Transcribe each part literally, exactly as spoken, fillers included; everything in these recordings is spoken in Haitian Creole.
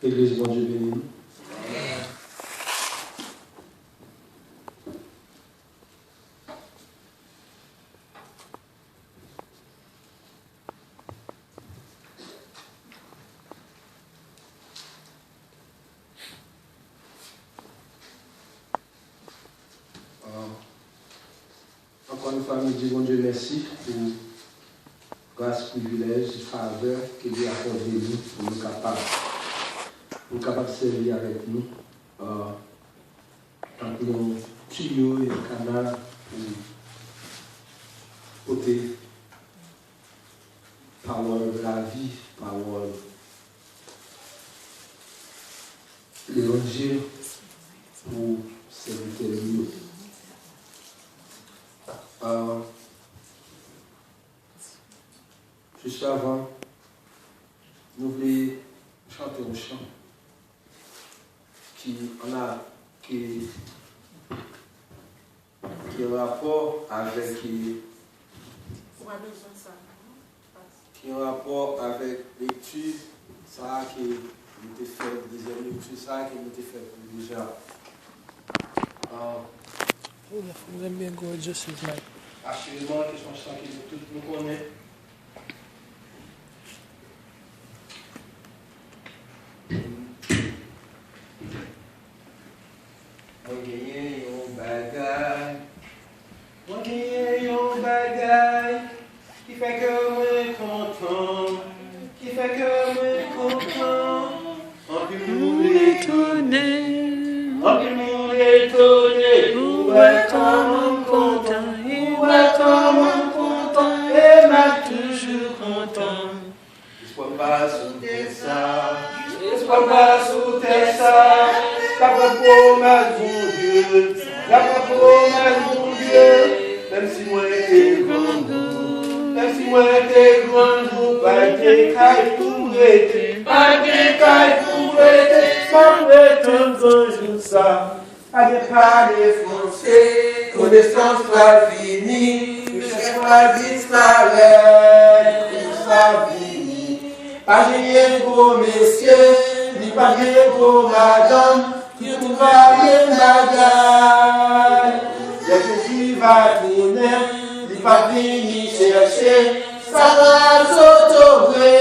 Legliz, Bondye beni nou. Ah, ankò yon fwa, nou di Bondye mèsi pou gras, privilèj, favè ke li akòde nou pou nou kapab, pou l kapab sèvi avèk nou, ah, tankou yon tiyo, yon kanal pou pote pawòl lavi, pawòl levanjil pou sèvitè li yo. Ah, jis avan, nou vle chante yon chan ki ann a, ki, ki an rapò avèk, ki, ki an rapò avèk lekti sa a ke nou te fè, dezyèm lekti sa a ke nou te fè pou deja. Ah, Ou renmen gwo Joseph Mike. Asireman ke se yon chan ke nou tout nou konnen. Mwen genyen yon bagay. Mwen genyen yon bagay ki fè kè mwen kontan. Ki fè kè mwen kontan. Anpil moun etone. Anpil moun etone pou wè kòman m kontan. Pou wè kòman m kontan. E m ap toujou kontan. Espwa m pa sou tè sa. Espwa m pa sou tè sa. Daprè pwomès Bondye. Daprè pwomès Bondye. Menm si mwen te grangou. Menm si mwen te grangou. Pa gen kay pou m rete. Pa gen kay pou m rete. M ap ret tann granjou sa. Pa gen pale franse, konesans pral fini, richès pral disparèt, Kris ap vini. Pa genyen gwo mesye, ni pa genyen gwo madanm, ki pou va menm bagay. Lè Jezi va tounen, li p ap vini chèche, sa pral sot vre.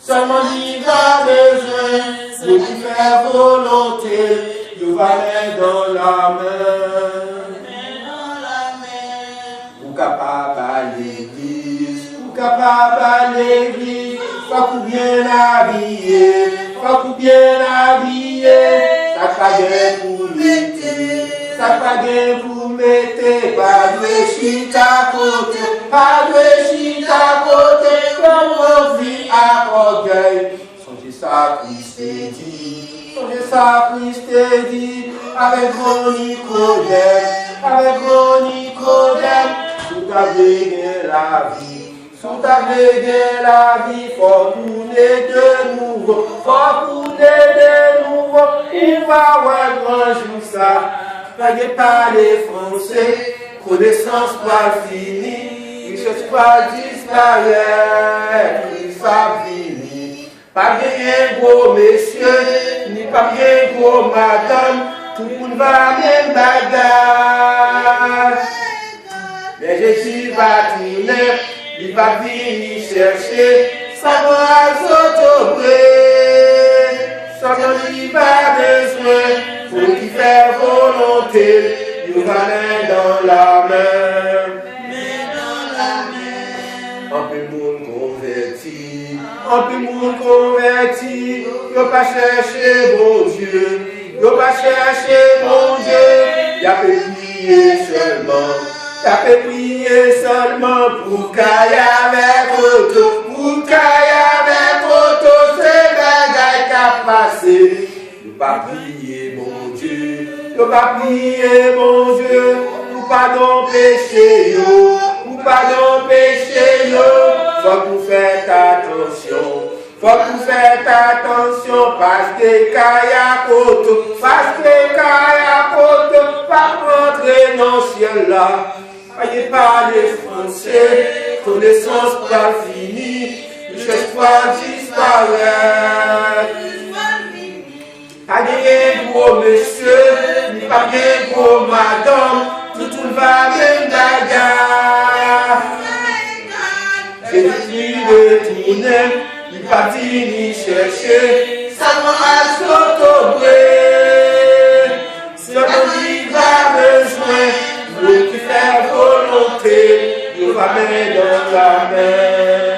Sèlman li va bezwen, moun ki fè volonte l, yo va men dan la men. Ou kapab al legliz, ou kapab al legliz, fòk ou byen abiye, fòk ou byen abiye, sa k pa gen pou mete. Sa k pa gen pou mete, pa dwe chita kote, pa dwe chita kote, pran pwòp vi ak ògèy. Sonje sa Kris te di, sonje sa Kris te di, avèk gran Nikodèm, avèk gran Nikodèm, si w ta vle gen lavi. Si w ta vle gen lavi, fòk ou ne de nouvo, fòk ou ne de nouvo, ou va wè gran jou sa. Pa gen pale franse, konesans pral fini, richès pral disparèt, Kris ap vini. Pa genyen gwo mesye, ni pa gen gwo madanm, tout moun va menm bagay. Lè Jezi va tounen, li va vini chèche sa pral sot vre. Sèlman li va bezwen, moun ki fè volonte l, yo va men dan la men. Men dan la men. Anpil moun konvèti. Anpil moun konvèti, yo pa chèche Bondye, yo pa chèche Bondye, y ape priye sèlman, y ape priye sèlman pou kay avèk oto, pou kay avèk oto, se bagay k ap pase. Yo pa priye Bondye, yo pa priye Bondye, pou padon peche yo, pou padon peche yo. Fòk nou fè atansyon, fòk nou fè atansyon, paske kay ak oto, paske kay ak oto p ap rantre nan syèl la. Pa gen pale franse, konesans pral fini, richès pral disparèt. mesye, li p ap gen gwo madanm, tout moun va menm bagay. Jezi retounen, li p ap vini chèche, sa pran al kote w dwe. Sèlman li va bezwen moun ki fè volonte, yo va men nan lamen.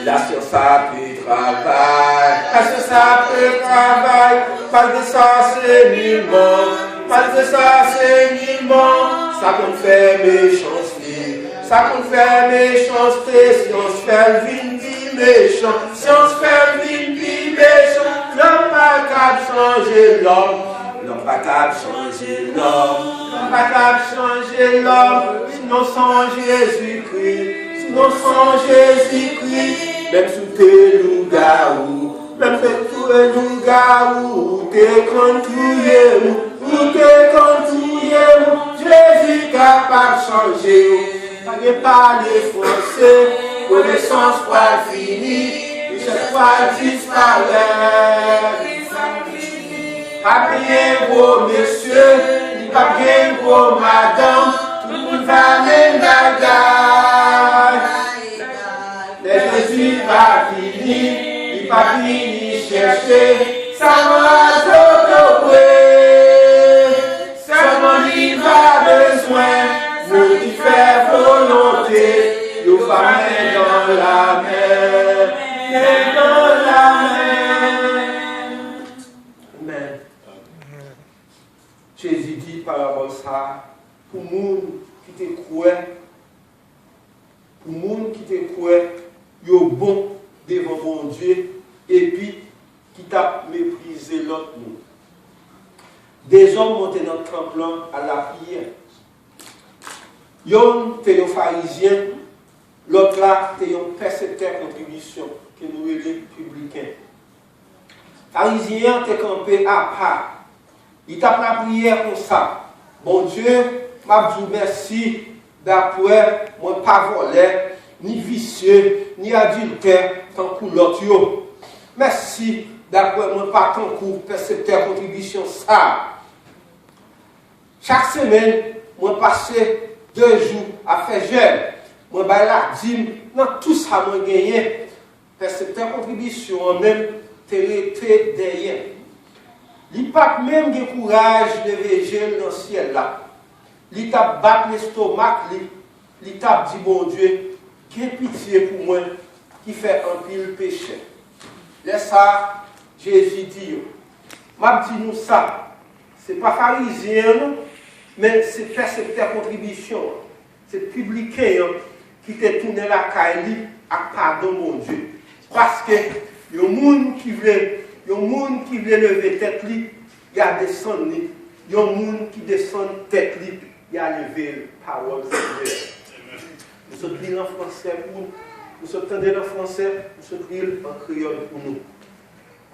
Lasyans ap travay. Lasyans ap travay. Malgre sa, se nilman. Malgre sa, se nilman. Sa konn fè mechanste. Sa konn fè mechanste. Syans fè l vin pi mechan. Syans fè l vin pi mechan. Lòm pa kab chanje lòm. Lòm pa kab chanje lòm. Lòm pa kab chanje lòm. Sinon se yon Jezikri. Sinon se yon Jezikri. Menm si w te lougawou. Menm si w te lougawou, ou te konn touye m. Ou te konn touye m. Jezi kapab chanje w. Pa gen pale franse. Konesans pral fini. Richès pral disparèt. Pa gen gwo mesye, li p ap gen gwo madanm, tout moun va menm bagay. Lè Jezi va vini, li p ap vini chèche, sa manje w dwe. Sèlman li va bezwen, moun ki fè volonte, yo va men nan lamen, men nan lamen. Amèn. Jezi di parabòl sa a pou moun ki te kwè, pou moun ki te kwè yo bon devan Bondye epi ki t ap meprize lòt moun. De zòm monte nan tanp lan al lapriyè. Yonn te yon Farizyen, lòt la te yon pèseptè kontribisyon, ke nou rele pibliken. Farizyen an te kanpe apa. Li t ap lapriyè konsa, Bondye, m ap di w mèsi dapwè mwen pa vòlè, ni visye, ni adiltè tankou lòt yo. Mèsi dapwè mwen pa tankou pèseptè kontribisyon sa a. Chak semèn, mwen pase de jou ap fè jèn. Mwen bay ladim nan tou sa mwen genyen. Pèseptè kontribisyon an menm te rete dèyè. Li pa t menm gen kouraj leve je l nan syèl la. Li t ap bat lestomak li, li t ap di Bondye, "Gen pitye pou mwen ki fè anpil peche." Lè sa a, Jezi di yo, "M ap di nou sa, se pa Farizyen an non, men se pèseptè kontribisyon an, se pibliken an ki te tounen lakay li ak padon Bondye. Paske yon moun ki vle, yon moun ki vle leve tèt li, y a desann li. Yon moun ki desann tèt li, y a leve l." Pawòl Senyè. Nou sot li l an fransè pou nou. Nou sot tande l an fransè, nou sot li l an kreyòl pou nou.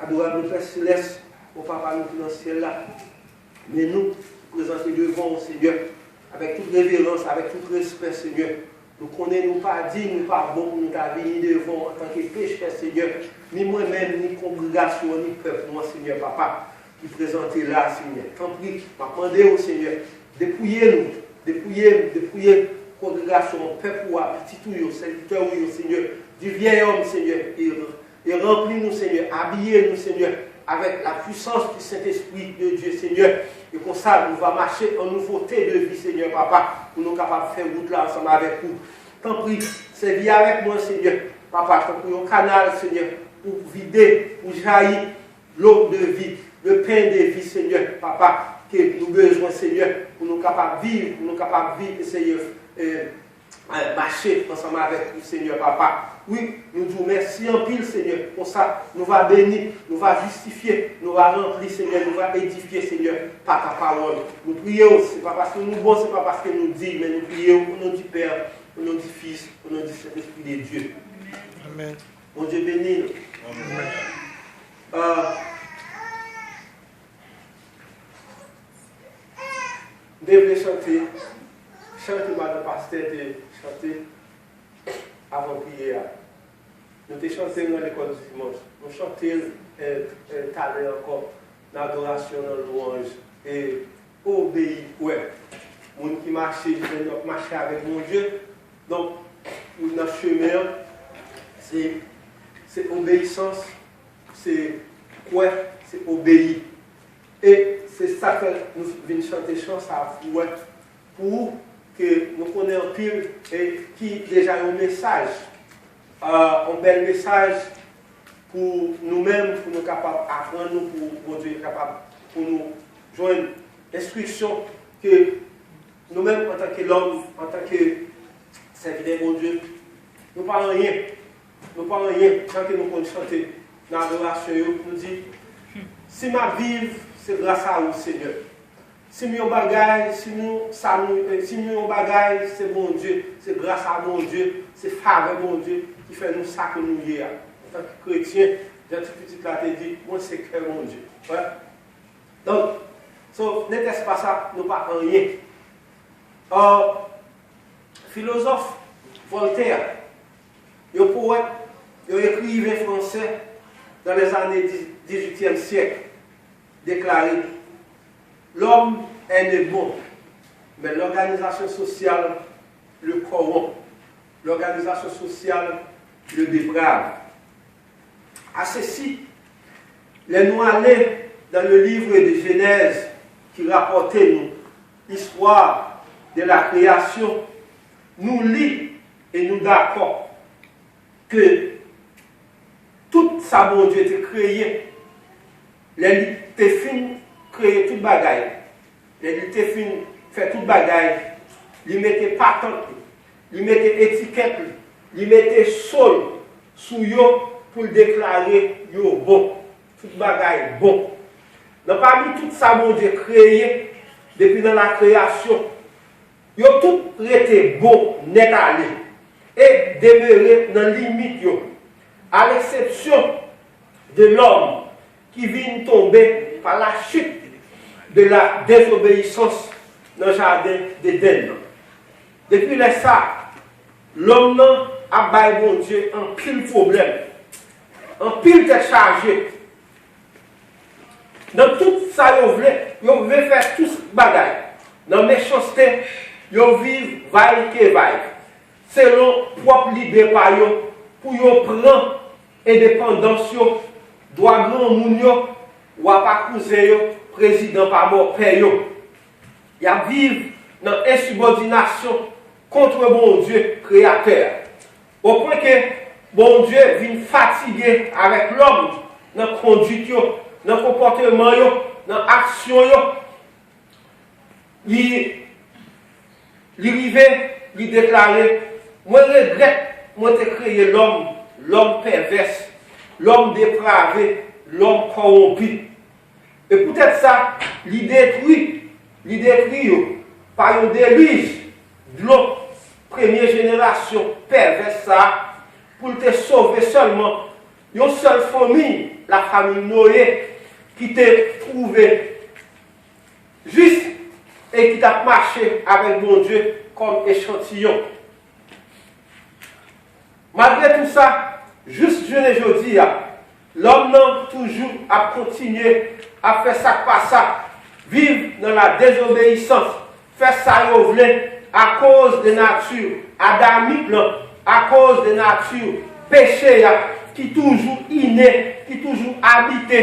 Adorab nou Pè Selès, bon Papa nou ki nan syèl la, men nou prezante devan w, Senyè, avèk tout reverans, avèk tout respè, Senyè. Nou konnen nou pa di, nou pa bon pou nou ta vini devan w antanke pechè, Senyè. Ni mwen menm, ni kongregasyon an, ni pèp nou an, Senyè, Papa, ki prezante la, Senyè. Tanpri, m ap mande w, Senyè, depouye nou, depouye m, depouye kongregasyon an, pèp ou a, pitit ou yo, sèvitè ou yo, Senyè, di vyèy òm, Senyè, e e ranpli nou, Senyè. Abiye nou, Senyè, avèk la puissance du Saint-Esprit de Dieu, Senyè. E konsa, nou va mache an nouvote de vi, Senyè, Papa, pou nou kapab fè wout la ansanm avèk ou. Tanpri, sèvi avèk mwen, Senyè, Papa, tankou yon kanal, Senyè, pou vide, pou jayi lo de vi, le pen de vi, Senyè, Papa, ke nou bezwen, Senyè, pou nou kapab viv, pou nou kapab viv, Senyè, e, mache ansanm avèk ou, Senyè Papa. Wi, nou di w mèsi anpil, Senyè. Konsa, nou va beni, nou va jistifye, nou va ranpli, Senyè, nou va edifye, Senyè, pa ta pawòl. Nou priye w, se pa paske nou bon, se pa paske nou diy, men nou priye w, o non di Pè, o non di Fis, o non di Sentespri de Dye. Amèn. Bondye beni nou. Amèn. Ah, M te vle chante chan ke madan pastè te chante avan priyè a. Nou te chante l nan lekòl dimanch. Nou chante l, e, e, talè ankò. nan adorasyon, nan lwanj, e obeyi, kwè. Moun ki mache, di w ap mache avèk Bondye. Donk, ou nan chemen an, se, se obeyisans, se kwè, se obeyi. E se sa k fè nou vin chante chan sa a pou wè, pou ou, ke nou konnen anpil e ki deja yon mesaj, euh, yon bèl mesaj pou nou menm, pou nou kapab aprann nou, pou Bondye kapab, pou nou jwenn enstriksyon ke nou menm antanke lòm, antanke sèvitè Bondye, nou pa anyen. Nou pa anyen, jan ke nou konn chante nan adorasyon yo, nou di, si m ap viv, se gras a ou, Senyè. Si m yon bagay, si m yon, sa m, si m yon bagay, se Bondye, se gras a Bondye, se favè Bondye ki fè nou sa ke nou ye a. Antanke kretyen, jan ti pitit la te di, mwen se kè Bondye. Wè? Donk, so, n'était-ce pas ça, nou pa anyen. Euh, filozòf Voltaire, yon powèt, yon ekriven fransè dans les années dix-huitième siècle, deklare, l'homme est né bon, mais l'organisation sociale le corrompt, l'organisation sociale le déprave. À ceci, lè nou ale dans le livre de Genèse ki rapòte nou istwa de la création, nou li e nou dakò ke tout sa Bondye te kreye, lè li te fin kreye tout bagay, lè li te fin fè tout bagay, li mete patant li, li mete etikèt li, li mete so l sou yo pou l deklare yo bon. Tout bagay bon. Nan pami tout sa Bondye kreye, depi nan lakreyasyon, yo tout rete bon nèt ale e demere nan limit yo, à l'exception de l'homme qui vin tonbe par la chute de la désobéissance nan jaden Dedenn nan. Depi lè sa, lòm nan ap bay Bondye anpil pwoblèm, anpil tèt chaje. Nan tout sa yo vle, yo vle fè tout bagay. Nan mechanste, yo viv vaykevay, selon pwòp lide pa yo, pou yo pran endepandans yo, dwa granmoun yo, wa pa kouzen yo, prezidan pa bòpè yo. Y ap viv nan ensibòdinasyon kont Bondye, Kreyatè a, opwen ke Bondye vin fatige avèk lòm nan konduit yo, nan konpòteman yo, nan aksyon yo. Li, li rive, li deklare, mwen regrèt mwen te kreye lòm, lòm pèvès, lòm deprave, lòm kòwonpi. E poutèt sa, li detwi, li detwi yo pa yon delij dlo premye jenerasyon pèvès sa a, pou l te sove sèlman yon sèl fanmi, lafanmi Noye, ki te twouve jis e ki t ap mache avèk Bondye kòm echantiyon. Malgre tou sa, jis jounen jodi a, lòm nan toujou ap kontinye ap fè sa k pa sa, viv nan la dezobeyisans, fè sa yo vle akoz de nati adamik lan, akoz de nati peche a ki toujou ine, ki toujou abite